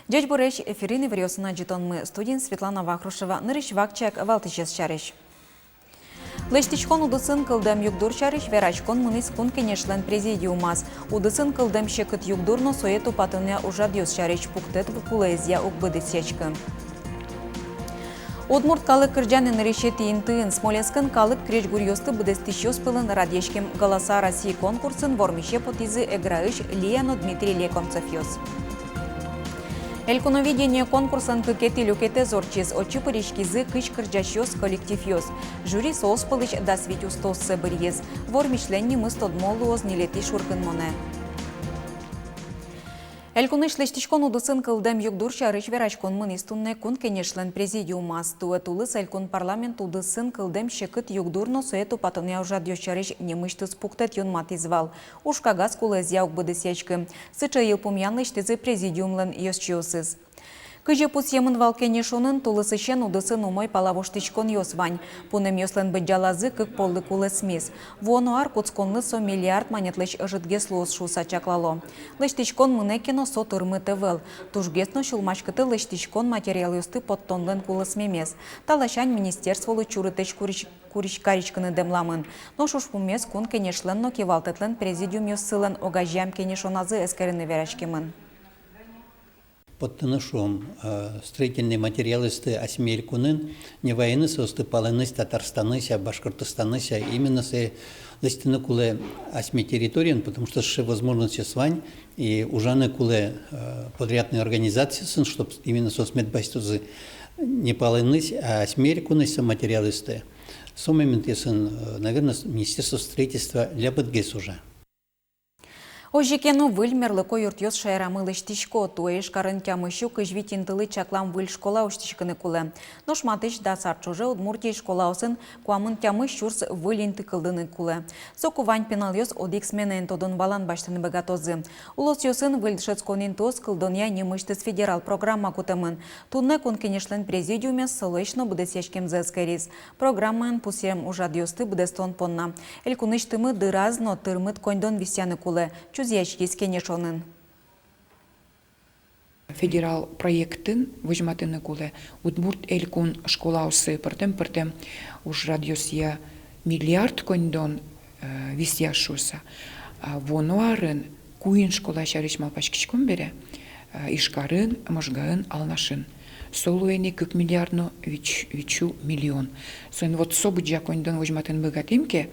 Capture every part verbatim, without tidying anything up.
Ӟечбуресь! Эфирын «Иворъёс» но ӝытонмы, студиын Светлана Вахрушева. Нырысь вакчияк валтӥсез сярысь. Лэсьтӥськон удысын кылдэм югдур сярысь вераськон мынӥз Кун Кенешлэн президиумаз. Удысын кылдэм секыт югдур но сое тупатонъя ужрадъёс сярысь пуктэт кулэезъя уг быдэсъяськы. Удмурт калык кырӟанэ нырысетӥ интыын. Смоленскын калык крезьгуръёсты быдэстӥсьёс пӧлын радъяськем «Голоса России» конкурсын вормисе потӥзы Эграысь Лия но Дмитрий Лекомцевъёс. «Элькуновидение» конкурслэн кыкетӥ люкетэз ортчиз. Отчы пыриськизы кызь кырӟасьёс, коллективъёс. Жюри соос пӧлысь дас вить устооссэ быръиз. Вормисьлэн нимыз тодмо луоз ньылетӥ шуркынмонэ. Элькунысь лэсьтӥськон удысын кылдэм югдур сярысь вераськон мынӥз туннэ Кун Кенешлэн президиумаз. Туэ тулыс элькун парламент удысын кылдэм секыт югдур но сое тупатонъя ужрадъёс сярысь нимысьтыз пуктэт юнматӥз вал. Ужкагаз кулэезъя уг быдэсъяськы. Сыӵе йылпумъян лэсьтӥзы президиумлэн ёзчиосыз. Кызьы пусъемын вал кенешонын, тулысысен удысын умой пала воштӥськонъёс вань. Пунэмъёслэн быдӟалазы кык поллы кулэсмиз. Вуоно ар кутсконлы со миллиард манетлэсь ӧжытгес луоз шуыса чаклало. Лэсьтӥськон мынэ ке но, со тырмыт ӧвӧл. Тужгес но сюлмаськытэ лэсьтӥськон материалъёсты поттонлэн кулэсмемез. Та ласянь министерстволы чурытэсь курись-, курись-, кариськыны дэмламын. Нош ужпумез Кун Кенешлэн но Кивалтэтлэн президиумъёссылэн огазеям кенешоназы эскерыны вераськемын. Поттыны, шуом, э, строительный материалъёсты асьме элькунын, не ваёно соосты палэнысь Татарстанысь-а, Башкортостанысь-а, именно сое лэсьтыны кулэ асьме территориын, потому что сыӵе возможностьёс вань, и ужаны кулэ, э, подрядной организациосын, чтоб именно соос мед басьтозы не палэнысь, а асьме элькунысь со материалъёсты. Со моментъёсын, э, наверно, с-, Министерство строительства лябытгес ужа. Озьы ке но, выль мерлыко юртъёс шаерамы лэсьтӥсько. Туэ Ижкарын тямыссю кызь вить интылы чаклам выль школа усьтӥськыны кулэ. Нош матысь дас ар ӵоже Удмуртиысь школаосын куамын тямыс сюрс выль инты кылдыны кулэ. Соку вань пиналъёс одӥг сменаен тодон-валан басьтыны быгатозы. Улосъёсын выль дышетскон интыос кылдонъя нимысьтыз федерал программа кутэмын. Туннэ Кун Кенешлэн президиумез солэсь но быдэсъяськемзэ эскериз. Программаын пусъем ужрадъёсты быдэстон понна элькунысьтымы дыраз но тырмыт коньдон висъяны кулэ, чузъяськиз кенешонын. Федерал проектын возьматыны кулэ Удмурт Элькун школаосы пӧртэм-пӧртэм ужрадъёсъя миллиард коньдон, э, висъяз шуыса. А вуоно арын куинь школа сярысь малпаськиськом бере, э, Ижкарын, Можгаын, Алнашын. Со луэ ини кык миллиард но вить, витьсю миллион. Соин вот со быдӟа коньдон возьматыны быгатӥм ке,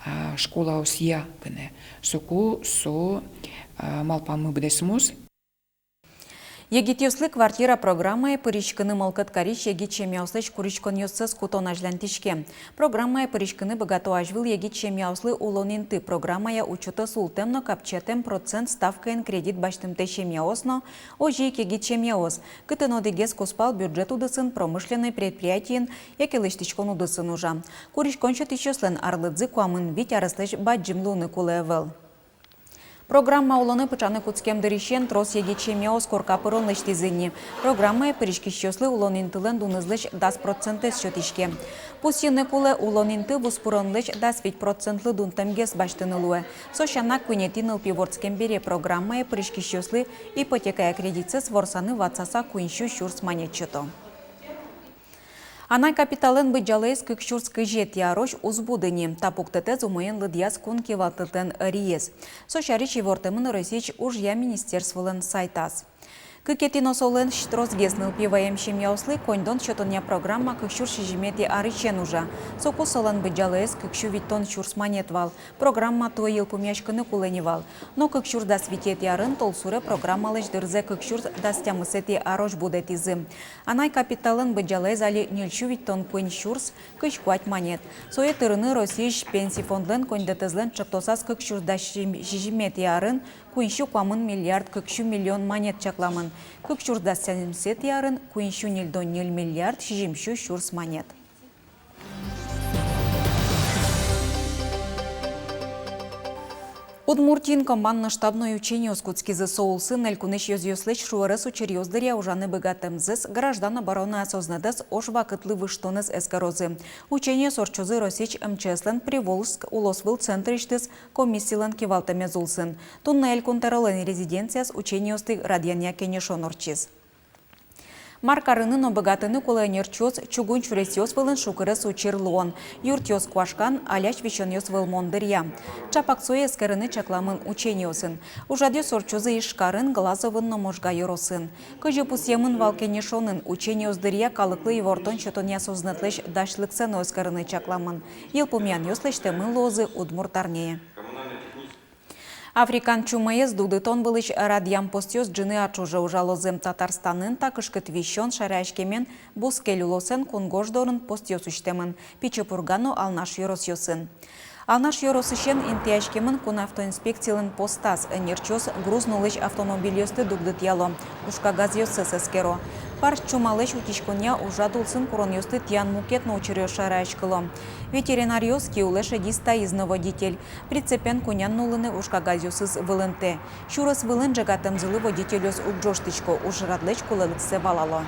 а, школаосъя гинэ, соку со, а, малпаммы быдэсмоз. Егитъёслы «Квартира» программае пыриськыны мылкыд карись егит семьяослэсь куриськонъёссэс кутон азьланьтӥське. Программае пыриськыны быгато азьвыл егит семьяослы «Улон инты» программая учётэ султэм но капчиятэм процент ставкаен кредит басьтымтэ семьяос но озьы ик егит семьяос, кытын одӥгез кузпал бюджет удысын, промышленной предприятиын яке лэсьтӥськон удысын ужа. Куриськон сётӥсьёслэн арлыдзы куамын вить ареслэсь бадӟым луыны кулэ ӧвӧл. Программа улонэ пыӵаны кутскем дырысен трос егит семьяос корка пырон лэсьтӥзы ини. Программае пыриськисьёслы «Улон интылэн» дунызлэсь дас процентэз сётӥське. Пусйыны кулэ, «Улон инты» вузпыронлэсь дас вить процентлы дунтэмгес басьтыны луэ. Со сяна, куинетӥ нылпи вордскем бере программае пыриськисьёслы ипотекая кредитсэс ворсаны ватсаса куинь сю сюрс манет сёто. Анай капиталлэн быдӟалаез кык сюрс кызетӥ арозь уз буды ни. Та пуктэтэз умоен лыдъяз Кун Кивалтэтлэн ӧриез. Со сярысь ивортэмын Россиысь ужъя министерстволэн сайтаз. Кыкетӥ но солэсь тросгес нылпи ваем семьяослы коньдон сётонъя программа кык сюрс сизьыметӥ арысен ужа. Соку солэн быдӟалаез кык сю витьтон сюрс манет вал. Программа туэ йылпумъяськыны кулэ ни вал. Но кык сюрс дас витетӥ арын толсуре программалэсь дырзэ кык сюрс дас тямысэтӥ арозь будэтӥзы. Анай капиталлэн быдӟалаез али ньыль сю витьтон куинь сюрс кызь куать манет. Сое тырыны Россиысь Пенси фондлэн коньдэтэзлэн чектосаз кык сюрс дас сизьыметӥ арын куинь сю куамын миллиард кык сю миллион манет чакламын. Кык сюрс дас тямысэтӥ арын куинь сю ньыльдон ньыль миллиард сизьым сю сюрс манет. Удмуртиын командно-штабной учениос кутскизы. Со улсын элькунысь ёзъёслэсь шуэрес учыръёс дыръя ужаны быгатэмзэс, граждан оборонаез ӧзнэтэз, ож вакытлы выжтонэз эскерозы. Учениос ортчозы Россиысь МЧС-лэн Приволжск улосвыл центрысьтыз комиссилэн кивалтэмез улсын. Туннэ Элькун тӧролэн резиденцияз учениосты радъянъя кенешон ортчиз. Мар карыны но быгатыны кулэ ӧнерчиос чугун сюресъёс вылын шукырес учыр луон, юртъёс куашкан, алясь висёнъёс вӧлмон дыръя. Чапак сое эскерыны чакламын ученьёсын. Ужрадъёс ортчозы Ижкарын, Глазовын но Можга ёросын. Кызьы пусъемын вал кенешонын, ученьёс дыръя калыклы ивортон-сётонъя сӧзнэтлэсь дасьлыксэ но эскерыны чакламын. Йылпумъянъёс лэсьтэмын луозы Удмурт арняе. Африкан чумаез дугдытон вылысь радъям постъёс ӝыны ар ӵоже ужалозы. Татарстанын та кышкыт висён шараяськемен Бускель улосэн кунгож дорын постъёс усьтэмын, Пичи Пурга но Алнаш ёросъёсын. Алнаш ёросысен интыяськемын кун автоинспекциялэн постаз. Ӧнерчиос груз нуллӥсь автомобильёсты дугдытъяло, ужкагазъёссэс эскеро. Парсь чумалэсь утиськонъя ужрад улсын куронъёсты тӥян мукет но учыръёс шараяськыло. Ветеринаръёс киулэ шедиз таиз но водитель. Прицепен кунян нуллыны ужкагазъёсыз вылымтэ. Сюрес вылын ӝегатэмзылы водительёс уг ӝожтӥсько, ужрадлэсь кулэлыксэ валало.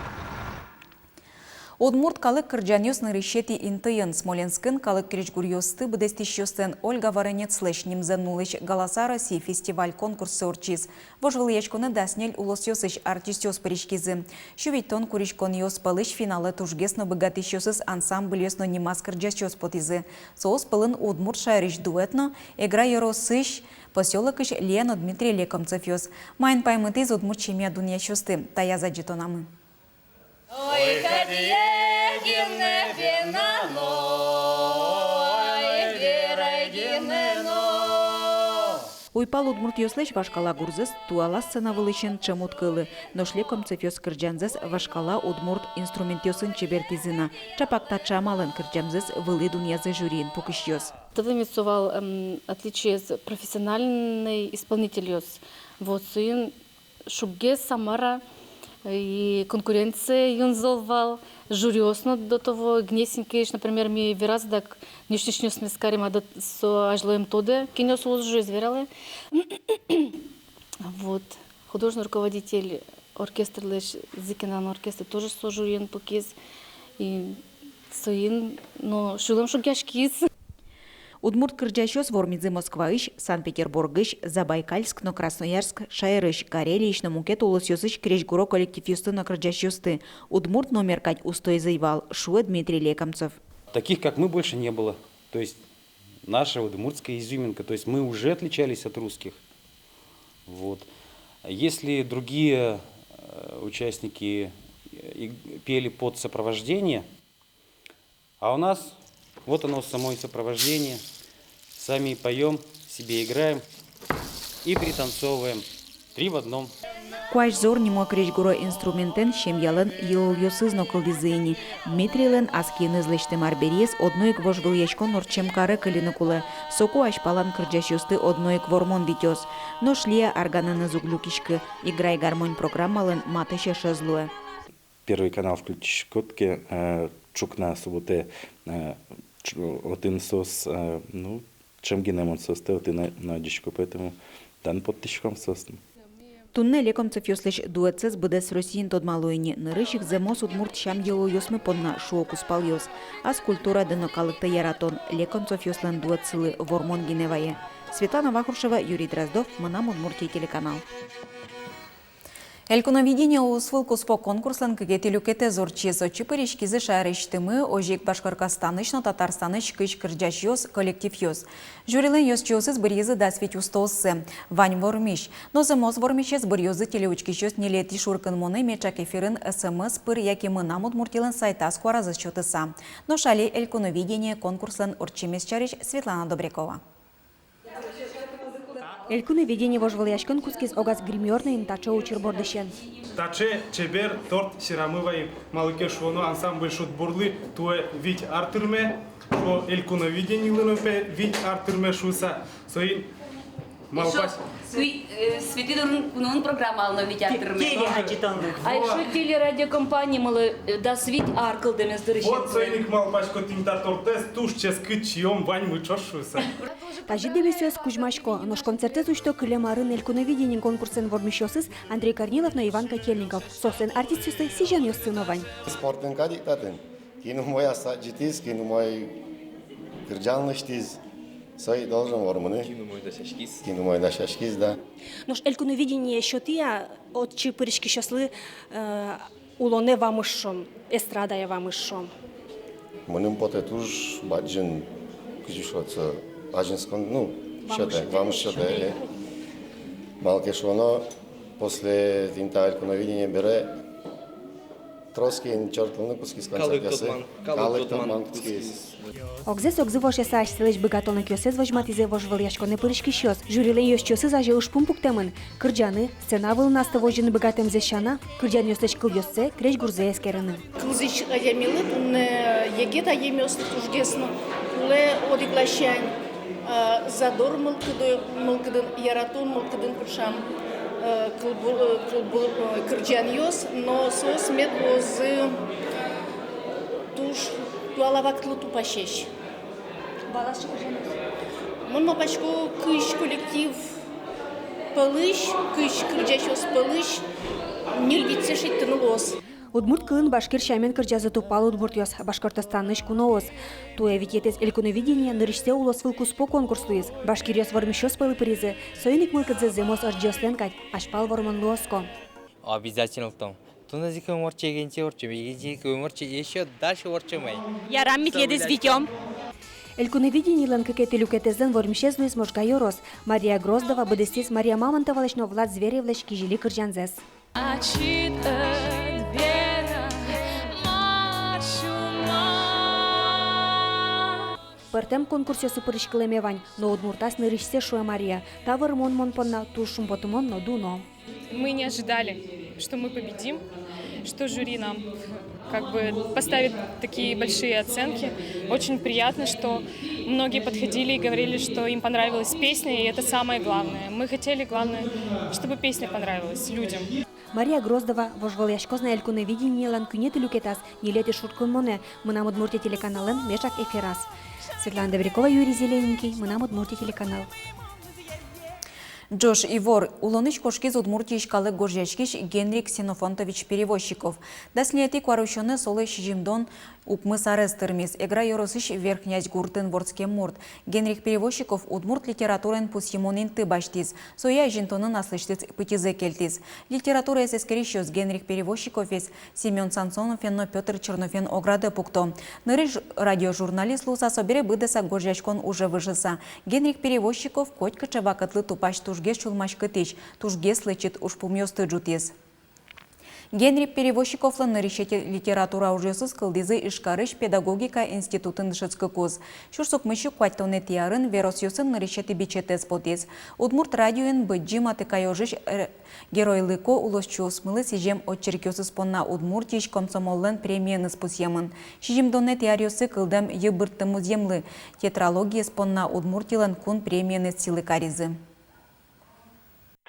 Удмурт калык кырӟанъёс нырысетӥ интыын. Смоленскын калык крезьгуръёсты быдэстӥсьёслэн Ольга Воронецлэсь нимзэ нуллӥсь «Голоса России» фестиваль-конкурссы ортчиз. Вожвылъяськонэ дас ньыль улосъёсысь артистъёс пыриськизы. Сю витьтон куриськонъёс пӧлысь финалэ тужгес но быгатӥсьёсыз ансамбльёс но нимаз кырӟасьёс потӥзы. Соос пӧлын Удмурт шаерысь дуэт но Эгра ёросысь, посёлокысь Лия но Дмитрий Лекомцевъёс. Маин паймытӥз удмурт семья дунъясьёсты, таяз адӟытонамы. Ой, кадь единэ вина но, ой, верай гинэ но. Уйпал удмуртъёслэсь вашкала гурзэс туала сцена вылысен ӵем уд кылы, нош Лекомцевъёс кырӟанзэс вашкала удмурт инструментъёсын чебертӥзы на. Чапак таӵе амалэн кырӟамзэс вылӥ дунъязы жюриын пукисьёс. Татын со вал, эм, отличиез профессиональный исполнительёс. Вот, соин шуггес, Самара, и конкуренция юн зол вал, жюриос но до того гнесинкысь, например, ми вераз дак, нюш-нюш-нюш ми скарим, а до со азьло ӧм тодэ, кинъёс уло жюриез вералэ. Вот. Художественный руководитель оркестрлэсь, Зыкинаын оркестр, тоже со жюриын пукиз. И соин но сюлэм шугъяськиз. Удмурт кырӟасьёс вормизы Москваысь, Санкт-Петербургысь, Забайкальск но Красноярск шаерысь, Карелиысь но мукет улосъёсысь крезьгуро коллективъёсты но кырӟасьёсты. Удмурт номер кадь устоез ӧй вал, шуэ Дмитрий Лекомцев. Таких, как мы, больше не было. То есть наша удмуртская изюминка. То есть мы уже отличались от русских. Вот. Если другие, э, участники, э, и пели под сопровождение, а у нас вот оно самое сопровождение. Сами поём, себе играем и пританцовываем. Три в одном. Куазь зор нимо крезьгуро инструментэн семьялэн йылолъёсыз но кылдӥзы ини. Дмитрийлэн ас киыныз лэсьтэм арбериез одно ик вожвылъяськон ортчем каре кылины кулэ. Соку азьпалан кырӟасьёсты одно ик вормон витёз. Нош Лия арганэныз уг люкиськы, «Играй, гармонь» программалэн матысь эшез луэ. Первый канал включиськод ке, э, ӵукна субботае, э, ӵу-, отын соос, э, ну, ӵем гинэ мон соосты отын но, но адӟисько, поэтому дан поттӥськом соосты. Туннэ Лекомцевъёслэсь дуэтсэс быдэс Россиын тодмало ини. Нырысь ик зэмос удмурт сям-йылолъёсмы понна, шуо кузпалъёс. Ас культурады но калыктэ яратон Лекомцевъёслэн дуэтсылы вормон гинэ вае. Светлана Вахрушева, Юрий Дроздов, «Мынам Удмуртие» телеканал. «Элькуновидение» улосвыл куспо конкурслэн кыкетӥ люкетэз ортчиз. Отчы пыриськизы шаерысьтымы, озьы ик Башкортостанысь но Татарстанысь кызь кырӟасьёс, коллективъёс. Жюрилэн ёзчиосыз быръизы дас вить устооссэ. Вань вормись. Но зэмос вормисез быръёзы телеучкисьёс ньылетӥ шуркынмонэ меӵак эфирын СМС пыр яке «Мынам Удмуртилэн» сайтаз куаразэс сётыса. Нош али «Элькуновидение» конкурслэн ортчемез сярысь Светлана Добрякова. «Элькуновидение» вожвылъяськон кутскиз огаз гримёрной но таӵе учыр бордысен. Таӵе чебер торт сьӧрамы ваем, малы ке шуоно ансамбль «Шудбурлы» туэ вить ар тырме, шуо, «Элькуновидениелы» но пе вить ар тырме шуыса, соин малпась. Эшшо Сви-, э, Светӥ дорын куноын программалы но вить ар тырме. Теле-, телерадиокомпания. А эшшо телерадиокомпаниемылы, э, дас вить ар кылдэмез дырысен. Вот соин ик малпасько, тӥни та тортэз туж ческыт сиём, ваньмы ӵош шуыса. Тазьы дэбесъёс кузьмасько, нош концертэз усьто кылем арын «Элькуновидение» конкурслэн вормисьёсыз Андрей Корнилов но Иван Котельников. Соослэн артистъёссы, сӥзёнъёссы но вань. Спортэн кадь ик татын. Кин умой ас адӟытӥз, кин умой кырӟан лэсьтӥз, сой должен вормыны. Кин умой дасяськиз. Кин умой дасяськиз, да. Нош «Элькуновидение» сётэ-а отчы пыриськисьёслы, э, Улонэ вамыш, шуом, эстрадае вамыш, шуом. Мыным потэ туж бадӟым, кызьы шуод, со азинскон, ну, вамыш сётэ, вамыш сётэ. Малы ке шуоно, после тӥни та «Элькуновидение» бере трос кин чорыгъяны кутскиз концертъёсы. Калык тодман, калык тодман кутскиз. Огзэс огзы вошъяса, асьсэлэсь быгатонлыкъёссэс возьматӥзы вожвылъяськонэ пыриськисьёс. Жюрилэн ёзчиосыз азе ужпум пуктэмын: кырӟаны, сцена вылын астэ возьыны быгатэмзэс сяна, кырӟанъёслэсь кылъёссэ, крезьгурзэ эскерыны. Кылзӥсь адямилы туннэ егит адямиослы тужгес но кулэ одӥг ласянь, а, задор мылкыды-, мылкыдын, яратон мылкыдын кутскем, э, кылбу-, э, кылбу-, э, кырӟанъёс, но соос мед луозы туж туала вакытлы тупасесь. Валасько кырӟанъёс. Мон малпасько, кызь коллектив пӧлысь, кызь кырӟасьёс пӧлысь ньыль-витьсэ шедьтыны луоз. Удмурт кылын башкир сямен кырӟазы тупал удмуртъёс, Башкортостанысь куноос. Туэ витетӥез «Элькуновидение» нырысьсэ улосвыл куспо конкурс луиз. Башкиръёс вормисьёс пӧлы пыризы, соин ик мылкыдзы зэмос ӧрӟиослэн кадь, азьпал вормонлы оско. Обязательно лыктом. Туннэ ик ӧм ортче, егит ик ӧм ортче, егит ик ӧм ортче, ещё дальше ортчем ай. Ярам, ми тӥледыз витём. «Элькуновидениелэн» кыкетӥ люкетэзлэн вормисез луиз Можга ёрос. Мария Гроздова быдэстӥз Мария Мамонтовалэсь но Влад Зверевлэсь «Кизили» кырӟанзэс. Ачид ӧд вераны, мар сюлмы. Пӧртэм конкурсъёсы пыриськылэме вань, но удмуртаз нырысьсэ, шуэ Мария. Та вормон мон понна туж шумпотымон но дуно. Мы не ожидали, что мы победим, что жюри нам как бы поставит такие большие оценки. Очень приятно, что многие подходили и говорили, что им понравилась песня, и это самое главное. Мы хотели, главное, чтобы песня понравилась людям. Мария Гроздова вожвылъяськоз на «Элькуновидениелэн» куинетӥ люкетаз ньылетӥ шуркынмонэ. «Мынам Удмуртие» телеканалэн меӵак эфираз. Светлана Добрякова, Юрий Зелененький, «Мынам Удмуртие» телеканал. Ӝож ивор. Улонысь кошкиз Удмуртиысь калык гожъяськись Генрих Ксенофонтович Перевозчиков. Дас ньылетӥ куарусёнэ солы сизьымдон укмыс арес тырмиз. Эгра ёросысь Верхнязь гуртын вордскем мурт. Генрих Перевозчиков удмурт литератураын пусйымон инты басьтӥз. Сое азинтонын аслэсьтыз пытьызэ кельтӥз. Литератураез эскерисьёс Генрих Перевозчиковез Семён Самсоновен но Пётр Черновен оградэ пукто. Нырысь радиожурналист луыса, собере быдэсак гожъяськон уже выжыса. Генрих Перевозчиков котькыӵе вакытлы тупась тужгес сюлмаськытӥсь, тужгес лэчыт ужпумъёсты ӝутӥз. Генрих Перевозчиковлэн нырысетӥ литература ужъёсыз кылдӥзы Ижкарысь педагогика институтын дышетскыкуз. Сюрс укмыссю куатьтонэтӥ арын веросъёсын нырысетӥ бичетэз потӥз. Удмурт радиоын Быдӟым Атыкай ожысь, э, геройлыко улосчиосмылы сӥзем очеркъёсыз понна Удмуртиысь комсомоллэн премиеныз пусъемын. Сизьымдонэтӥ аръёсы кылдэм «Йыбырттэ музъемлы» тетралогиез понна Удмуртилэн кун премиеныз сӥлы каризы.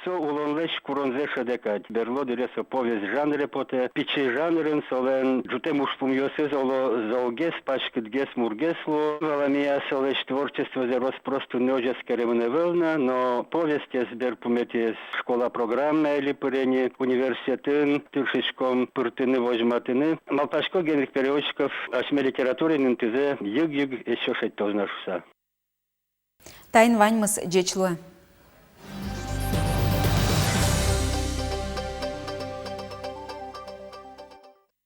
Со улонлэсь куронзэ шӧдэ кадь. Берло дыре со повесть жанре потэ. Пичи жанрын солэн ӝутэм ужпумъёсыз оло золгес, паськытгес, мургес луо. Валамея, солэсь творчествозэ рос-прос туннэ озьы эскеремын ӧвӧл на, но повестез берпуметӥез школа программае али пыре ни, университетын тыршиськом пыртыны, возьматыны. Малпасько, Генрих Перевозчиков асьме литератураын интызэ йыг-йыг эшшо шедьтоз на шуыса. Таин ваньмыз. Ӟеч луэ.